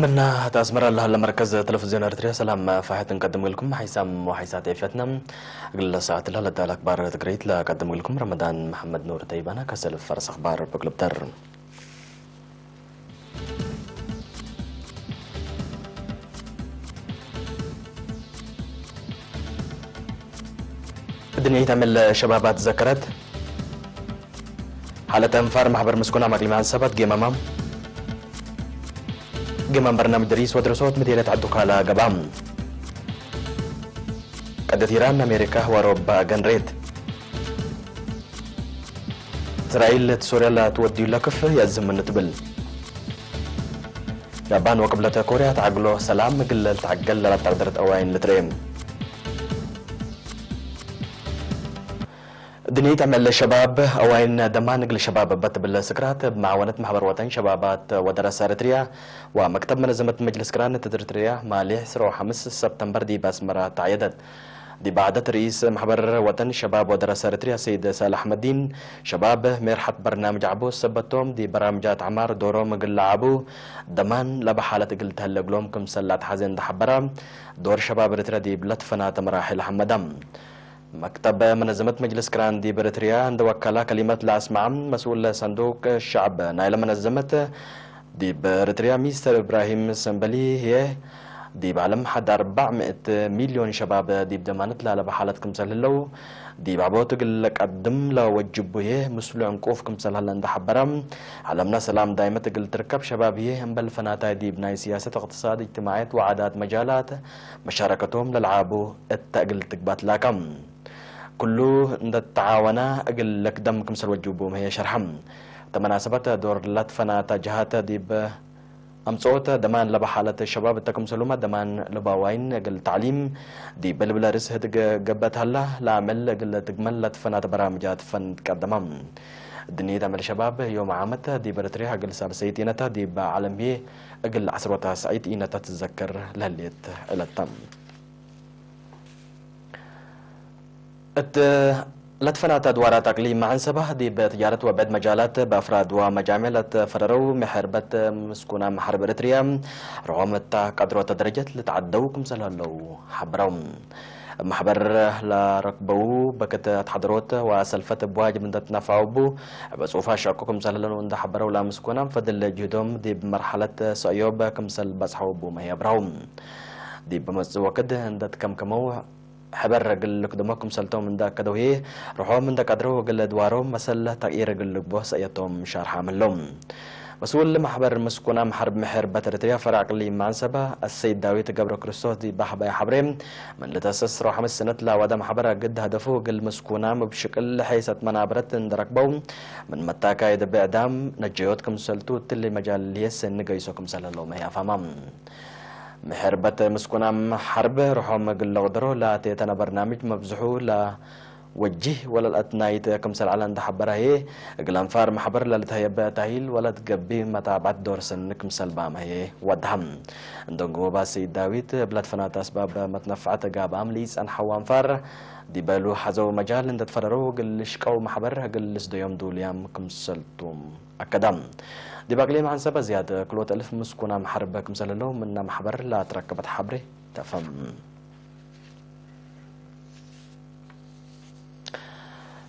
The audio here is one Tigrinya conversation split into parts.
من تأسمر الله لمركز تلفزيون أريتريا سلام فاحت نقدم لكم حيسام وحيسات عفتنا. قل ساعة الله لدى الأكبر تقريت لقدم لكم رمضان محمد نور تيبانا كسل فرس أخبار بقلب در. الدنيا تعمل شبابات ذكرت. حالة أنفار محبر مسكونة مقلمة عن سبت جيماما. جيمان برنامج دريس ودرسوت مدينة عدوكالا قبام. قد إيران أمريكا وأوروبا جنريت. إسرائيل سوريا لا تودي لكف يزم النتبل. يابان وقبلة كوريا تعقلو سلام قلل تعقل لا تقدر تأوين لتريم. دنيا تعمل شباب أوين دمان قل شباب بتبل سكرات بمعاونة محبر وطن شبابات ودرس أريتريا ومكتب منظمة مجلس كران تدرتريا مالي سرو حمس سبتمبر دي بأسمرة تعيدت. دي بعدت رئيس محبر وطن شباب ودرس أريتريا سيد صالح أحمد الدين، شباب ميرحت برنامج عبو سبتهم دي برامجات عمار دورو مقل عبو دمان لبحالة قلت هلقلوم كم سلات حزين دحبرة دور شباب أريتريا دي بلتفنا تمراحل حمدم. مكتب منظمة مجلس كران دي بريتريا عند وكالة كلمة لا أسمع مسؤول صندوق الشعب نايل منظمة دي بريتريا ميستر إبراهيم سنبلي هي دي بعلم حد أربعمائة مليون شباب دي بدمانت لا لبحالة كمسل هلو دي بعبوت قل لك قدم لا وجبو هي مسلو عنقوف كمسل هلا عند حبرم. عالمنا سلام دايمة قل تركب شباب هي هم بل فناتا دي بناي سياسة اقتصاد اجتماعية وعادات مجالات مشاركتهم للعابو التقل تقبات لاكم. كلو ندتعاونا أقل لك دم كمسل وجوبهم هي شرحم. تمناسبة دور لاتفنا تجهات دي ب أمصوت دمان لبحالة الشباب التكم سلومة دمان لباوين أقل تعليم دي بلبل رس هدق قبت هلا لا عمل أقل تقمل لاتفنا برامجات فن تقدمم. الدنيا تعمل شباب يوم عامة دي برتريها أقل سالسيت إنتا دي بعالم هي أقل عصروتا سعيد إنتا تتذكر لهليت إلتم. እት ለትፈናት ኣድዋራት ኣቅሊም መዓንሰባ ዲብ ትጃረት ወብዕድ መጃላት በኣፍራድ ወመጃሚዕ ለትፈረረው ምሕርበት ምስኩና መሓርብ ኤርትርያ ርሆም እታ ቀድሮተ ደረጀት ልትዓደው ክምሰል ሀለው ሓብረው። ማሕበር ለረክበው በክት ኣትሓድሮት ወሰልፈት ብዋጅብ እንደትነፋውቡ ዕበ ጽሑፋ ሸቁ ክምሰል ህለኑ እንደ ሓበረው ላምስኩና ፈድል ጅህዶም ዲብ መርሓለት ሰእዮብ ክምሰል በጽሐውቡ መህየብረው። ዲብ መጽእ ወክድ እንደትከምከመው ሕበር እግል ልክድሞ ክምሰልቶም እንዳ ከደውሄ ርሖም እንዳ ቀድረው እግል ድዋሮም መሰል ተቅይር እግል ልግቦ ሰእየቶም ሻርሓ ምህሎም። መስኡል ማሕበር ምስኩና ማሕርብ ምሕር በት ኤርትርያ ፈራዕ ቅሊ ማንሰባ ኣሰይድ ዳዊት ገብረ ክርስቶስ ዲባህባይ ሓብሬ ምን ልተሰስሮ ሓምስ ስነት ላዋዳ ማሕበር ኣግድ ሃደፉ እግል ምስኩና ምብሽቅል ሐይሰት መናብረት እንደረክበው ምን መታካይድ ብዕዳም ነጀዮት ክምሰልቱ ትሊ መጃል ልየስ ንገይሶ ክምሰለሎም ያፋማ። ምሕርበት ምስኩናም ሓርብ ርሖም ግለቕድሮ ላቴተነ በርናምጅ መብዝሑ ላ ወጅህ ወለልአት ናይት ክምሰል ዓላ እንዳሓበራሄ እግል ኣንፋር ማሕበር ለልትሀየበ ታሂል ወለት ገቢ መታብዓት ዶርስን ክምሰል ባመሄ ወድሃም። እንደንጎ ባሲ ዳዊት ብላትፈናት ኣስባብ መትነፍዓት ጋብኣም ልይጸንሓው ኣንፋር ዲበሉ ሓዘው መጃል እንደትፈረረው እግል ሽቀው ማሕበር እግል ልስደዮም ዱልያም ክምሰልቱም። ኣከዳም ዲብ ኣቅሊም ሓንሰበ ዝያድ ክልኦት እልፍ ምስኩናም ሓርበ ክምሰለለው ምና ማሕበር ላትረከበት ሓብሬ ተፈም።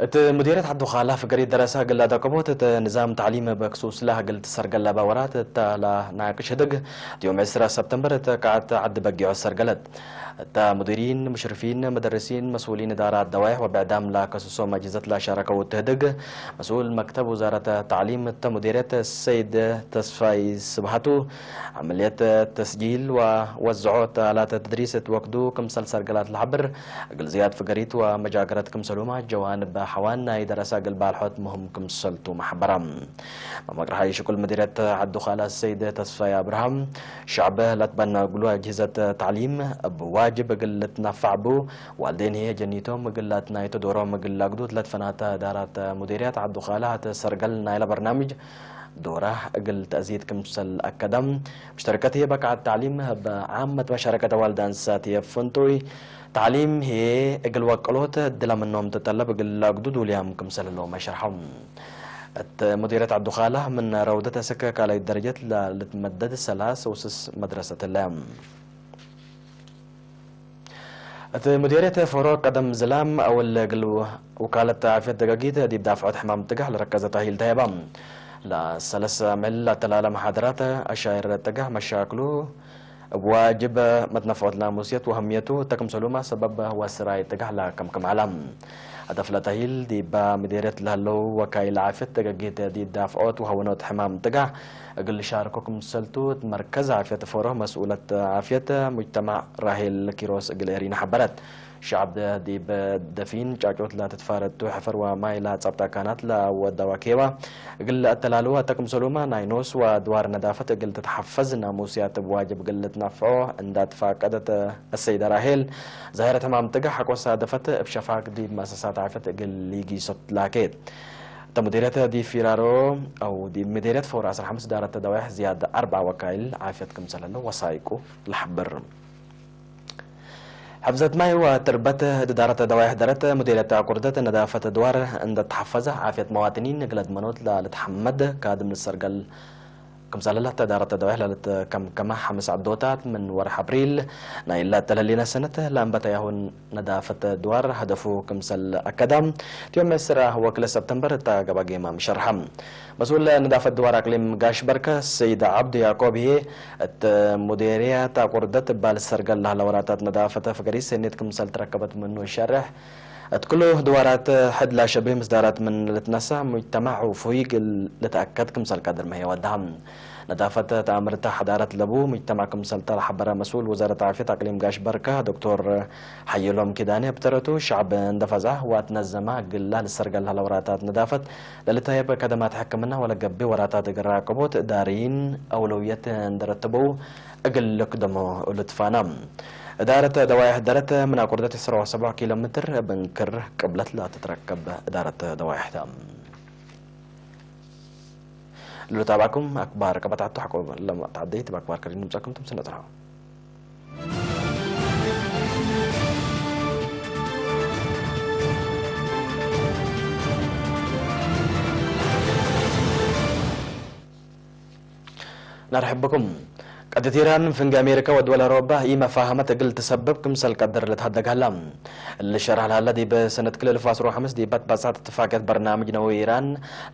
እቲ ሙዲርየት ዓዲ ኻላ ፍገሪት ደረሳ ግላ ደቀቦት እቲ ንዛም ታዕሊም በክሱስ ላህ ግልት ሰርገለ ባወራት እታ ላ ናቅሽ ህድግ ዮም ዕስራ ሰብተምበር እቲ ከዓት ዓዲ በጊዖ ሰርገለት። እታ ሙዲሪን፣ ሙሽርፊን፣ መደርሲን፣ መስኡሊን እዳራ ኣደዋይሕ ወብዕዳም ላከሱሶም ኣጅዘት ላሻረከው ትህድግ መስኡል መክተብ ውዛረት ታዕሊም እተ ሙዲርየት ሰይድ ተስፋይ ስብሃቱ ዓመልየት ተስጂል ወወዝዖ ተላተ ተድሪስ እትወክዱ ክምሰል ሰርገላት ለሓብር እግል ዝያድ ፍገሪት ወመጃገረት ክምሰሉማ ጀዋንብ ሓዋን ናይ ደረሳ እግል ባልሖት ምህም ክምሰልቱ ማሕበራ። መመቅርሓይ ሽቁል መዲረት ዓዱ ኻላ ሰይድ ተስፋይ ኣብርሃም ሸዕበ ለትበና እግሉ ኣጅህዘት ታዕሊም እብ ዋጅብ እግል ልትናፋዕ ቡ ዋልዴን ህየ ጀኒቶም እግል ላትናይቶ ዶሮም እግል ላግዱት ለትፈናተ ዳራት ሙዲርያት ዓዱ ኻላ ተሰርገል ናይለ በርናምጅ ዶራ እግል ተእዚድ ክምሰል ኣከደም። مشتركة هي بقعة تعليم بأعمة مشاركة والدة أنسات هي فنتوي تعليم هي እግል ወቀሎት ድላ ምኖም ተጠለብ እግል ላግዱድ ውልያም ክምሰል ለው መሸርሖም። እት ሙዲረት ዓብዱኻላ ምን ረውደት እስከ ካልኣይ ደረጀት ላ ልትመደድ ሰላስ ውስስ መድረሰት ለ። እቲ ሙዲርየት ፎሮ ቀደም ዝላም ኣወል ግል ውካለት ዓፍየት ደጋጊት ዲብ ዳፍዖት ሕማም ጥጋሕ ለረከዘት ኣሂል ተሄባ። ለሰለሰ ምል ኣተላለ መሓደራት ኣሻይር ጥጋሕ መሻክሉ እብ ዋጅብ መትነፍዖት ላሙስየት ወህምየቱ ተክምሰሉማ ሰበብ ወስራይ ጥጋሕ ላከምክም ዓላ። ኣደፍለ ተሂል ዲባ ምዲርየት ለህለው ወካይል ዓፍየት ደጋጊት ዲብ ዳፍዖት ወሃወኖት ሕማም ጥጋሕ እግል ሻርኮ ክምሰልቱ እት መርከዝ ዓፍየት ፎሮ መስኡለት ዓፍየት ሙጅተማዕ ራሄል ኪሮስ እግል ኤሪና ሓበረት። ሸዓብ ዲብ ደፊን ጫጩት ላትትፋረቱ ሕፈር ወማይ ላጸብጣ ካናት ላወዳዋ ኬዋ እግል ኣተላልዋ ተክምሰሉማ ናይ ኖስ ወድዋር ነዳፈት እግል ትትሓፈዝ ናሙስያት ብዋጅብ እግል ልትነፍዖ እንዳትፋቀደት እሰይደ ራሄል ዛሄረት ሕማም ጥጋ ሓቆሳ ደፈት እብ ሸፋግ ዲብ መሰሳት ዓፍየት እግል ሊጊሶት ላኬት። ተሙዲርየት ዲፊራሮ ኣው ዲብ ምዲርየት ፎር ዓሰርተ ሓሙሽተ ዳረት ተዳዋሕ ዝያድ ኣርብዓ ወካይል ዓፍየት ክምሰለሎ ወሳይቁ ለሕብር። ሕፍዘት ማይ ወትርበት ድዳረት ደዋይሕ ደረት ሙዲርየት ቁርደት ነዳፈት ድዋር እንደተሓፈዘ ዓፍየት መዋጥኒን እግለ ድመኖት ላልትሓመድ ካድም ንሰርገል ክምሰለላ ተዳረት ደዋይሕ ላልትከምከማ ሓምስ ዓዶታት ምን ወርሕ ኣፕሪል ናይ ላተለሊነ ሰነት ላምበተ ያሁን ነዳፈት ድዋር ሀደፉ ክምሰል ኣከዳ። ቲዮም ዕስራ ወክለ ሰብተምበር እታ ገባ ጌማ ምሸርሓ። መስኡል ነዳፈት ድዋር ኣቅሊም ጋሽ በርከ ሰይድ ዓብዱ ያዕቆብ ህዬ እት ሙዴርያት ኣቁርደት እባል ሰርገል ላህለ ወራታት ነዳፈተ ፍገሪ ሰኔት ክምሰል ትረከበት ምኑ ይሸርሕ። እት ክሉ ድዋራት ሕድ ላሸብህ ምስዳራት ምን ልትነሳ ሙጅተማዕ ውፉይ ግል ልትኣከድ ክምሰል ካድር መህየ ወድሃ። ነዳፈተ ተኣምርታ ሓዳረት ለቡ ሙጅተማዕ ክምሰል ተለሓበረ መስኡል ወዛረት ዓፍየት ኣቅሊም ጋሽ በርከ ዶክተር ሓየሎም ኪዳነ ብተረቱ ሸዕብ እንደፈዛ ዋት ነዘማ ግላ ልሰርገል ላህለ ወራታት ነዳፈት ለልታየብ ከደማት ሕክምና ወለገቢ ወራታት እግል ራቀቦት ዳሪን ኣውለውየት እንደረተበው እግል ልክደሞ ልትፋና። እዳረት ደዋይሕ ደረት ምን ኣቁርደት ዕስራ ወሰብዓ ኪሎ ሜትር ብንክር ቅብለት ላትትረከብ እዳረት ደዋይሕታ። ልሉ ታባኩም ኣክባር ቀበታቱ ሓቆ ለማት ዓደይት ባክባር ከሪን ምጻኩም ትምስነ ጽንሖ። ነርሕብኩም። ቀድት ኢራን ፍንግ ኣሜሪካ ወድወል ኣሮባ ኢመፋሃመት እግል ትሰብብ ክምሰል ቀድር ልትሃደግ ሀላ። እሊ ሸርሕ ለሀላ ዲብ ሰነት ክልል ፋስሮ ሓምስ ዲባት ባጻት እትፋቅየት በርናምጅ ነዊ ኢራን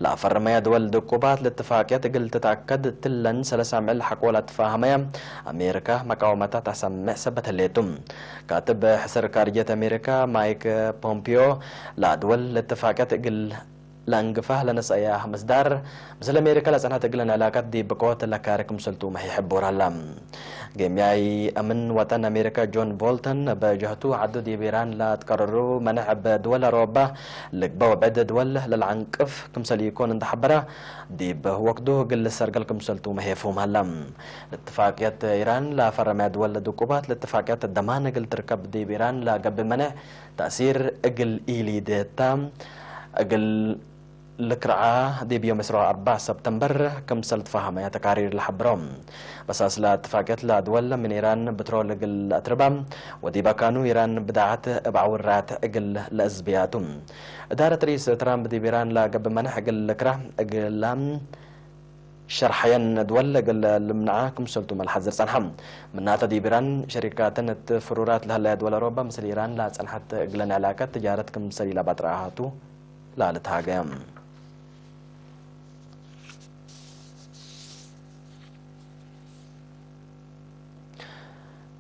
ለአፈርመያ ድወል ድቁባት ልትፋቅየት እግል ትትአከድ ትለን ሰለሳ ምዕል ሐቆላ ትፋሃመያ ኣሜሪካ መቃወመታት አሰምዕ ሰበት ህሌቱ። ካትብ ሕስር ካርጀት ኣሜሪካ ማይክ ፖምፒዮ ለአድወል ልትፋቅየት እግል ለእንግፋህ ለነስአያ ምስዳር፣ ምስል ኣሜሪካ ለጸንሐት እግለን ዕላቀት ዲብ ብቆት ለካሪ ክምሰልቱ መሕ ይሕቡር ሀላ። ገምያይ አምን ወጠን ኣሜሪካ ጆን ቦልተን በጀህቱ ዐዱ ዲብ ኢራን ለትቀርሩ መነዕ እብ ድወል አውሮባ ልግበው ብዕድ ድወል ለልዓንቅፍ ክምሰል ኢኮን እንተሐበረ፣ ዲብ ወክዱ እግል ሰርገል ክምሰልቱ መሕ የፍሁም ሀላ። ልትፋቅየት ኢራን ለፈረመያ ድወል ድቁባት ልትፋቅየት ደማን እግል ትርከብ ዲብ ኢራን ለገብእ መነዕ ተእሲር እግል ኢሊደታ እግል ልክርዓ ዲብ ዮም ዕስራ ወአርባዕ ሰብተምበር ክምሰል ትፋሃመያ ተቃሪር ለሐብሮ። በሳስላ እትፋቅየት ለአድወል ምን ኢራን ብትሮል እግል ለአትርባ ወዲብ አካኑ ኢራን ብዳዓት እብ ዐውራት እግል ለእዝብያቱ። እዳረት ርኢስ ትራምፕ ዲብ ኢራን ለገብእ መነሕ እግል ልክራ እግላ ሸርሐየን ድወል እግል ልምንዓ ክምሰልቱ መልሓት ዝርጸንሓ። ምናተ ዲብ ኢራን ሸሪካተን እት ፍሩራት ለሀለያ ድወል አውሮባ ምስል ኢራን ለአጸንሐት እግለን ዕላቀት ትጃረት ክምሰል ኢላ ባጥራሃቱ ላልትሃገ።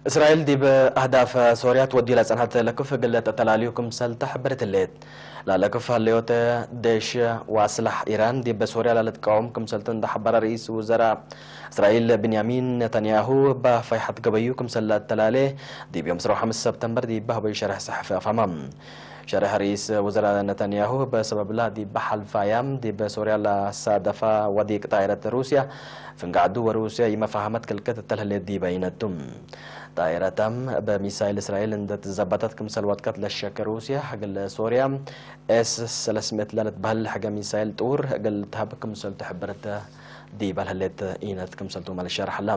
እስራኤል ዲብ አህዳፍ ሶርያ ትወዲ ለጸንሐት ለክፍ እግል ተተላልዩ ክምሰል ተሐብርት ህሌት። ላለክፍ ሀለዮተ ደሽ ወአስላሕ ኢራን ዲብ ሶርያ ላልትቃወም ክምሰልቱ እንደሐበረ ርኢስ ውዘራ እስራኤል ብንያሚን ነታንያሁ እባ ፈይሐት ገበዩ ክምሰል ለአተላሌ ዲብ ዮም ዕስራ ወሐምስ ሰብተምበር ዲብ በህበዩ ሸርሕ ሰሐፊ አፋማ። ሸርሕ ርኢስ ውዘራ ነታንያሁ በሰበብላ ዲብ ሐልፋያም ዲብ ሶርያ ለሳደፋ ወዲቅ ጣይረት ሩስያ ፍንጋዕዱ ወሩስያ ይመፋሃመት ክልከት እተልህሌት ዲበ ይነቱ። ጣይረታም በሚሳይል እስራኤል እንደ ትዘበተት ክምሰል ወድቀት ለሸክ ሩስያ እግል ሶርያ ኤስ ሰለስምእት ለልትበህል ሕገ ሚሳይል ጥውር እግል ትሀብ ክምሰል ትሕብርት ዲባ ልህሌት ኢነት ክምሰልቱ መልሸር ሓላ።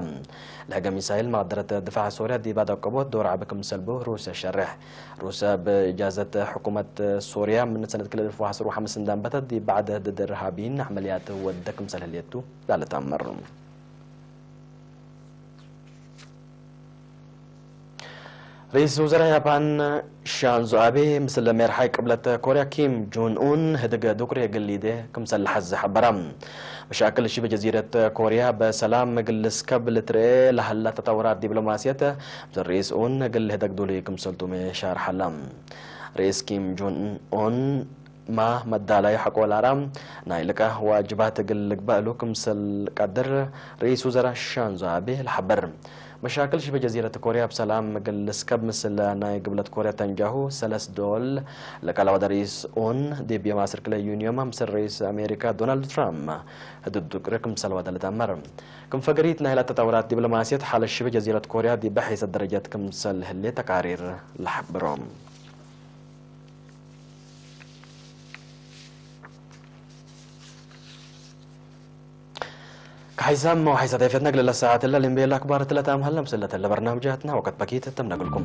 ለሀገ ሚሳይል ማቅደረት ድፋዕ ሶርያ ዲባ ደቀቦት ዶር ዓቢ ክምሰልቡ ሩስያ ሸርሕ። ሩስያ ብእጃዘት ሕኩመት ሶርያ ምን ሰነት ክልል ፎሓስሩ ሓምስ እንዳንበተት ዲባዕደ ድድር ሃቢን ዓመልያት ወደ ክምሰል ህሌቱ ዳለት ኣመር። ርኢስ ውዘራ ያፓን ሻንዞ ኣቤ ምስለ ሜርሓይ ቅብለት ኮርያ ኪም ጆን ኡን ህድገ ዱክሬ ግሊዴ ክምሰል ሓዝ ሓበራ። መሻክል ሽበ ጀዚረት ኮርያ በሰላም ምግልስ ከብል ትርኤ ላህላ ተታወራት ዲፕሎማስየት ምስ ርኢስ ኡን ግል ህደግ ዱሉይ ክምሰልቱ መሻር ሓላ። ርኢስ ኪም ጆን ኡን ማ መዳላይ ሓቆ ላራ ናይ ልቃ ዋጅባት ግል ልግባእሉ ክምሰል ቀድር ርኢስ ውዘራ ሻንዞ ኣቤ ልሓበር። መሻክል ሽበ ጀዚረት ኮርያ ብሰላም ምግልስ ከብ ምስል ናይ ግብለት ኮርያ ተንጃሁ ሰለስ ዶል ለቃላዋደ ርኢስ ኡን ዲብዮም ኣስር ክለ ዩኒዮም ምስል ርኢስ ኣሜሪካ ዶናልድ ትራምፕ ህድድ ዱቅሪ ክምሰል ዋደ ልተመር። ክም ፈገሪት ናይ ላተ ተውራት ዲፕሎማስየት ሓለ ሽበ ጀዚረት ኮርያ ዲበ ሒሰት ደረጃት ክምሰል ህሌ ተቃሪር ልሓብሮም። كحيسام وحيسات يفتنا قل الساعة إلا لمبيلا كبار تلاتة أمهل لمسلة اللبرنامج جاتنا وقت بكيت تمنا لكم.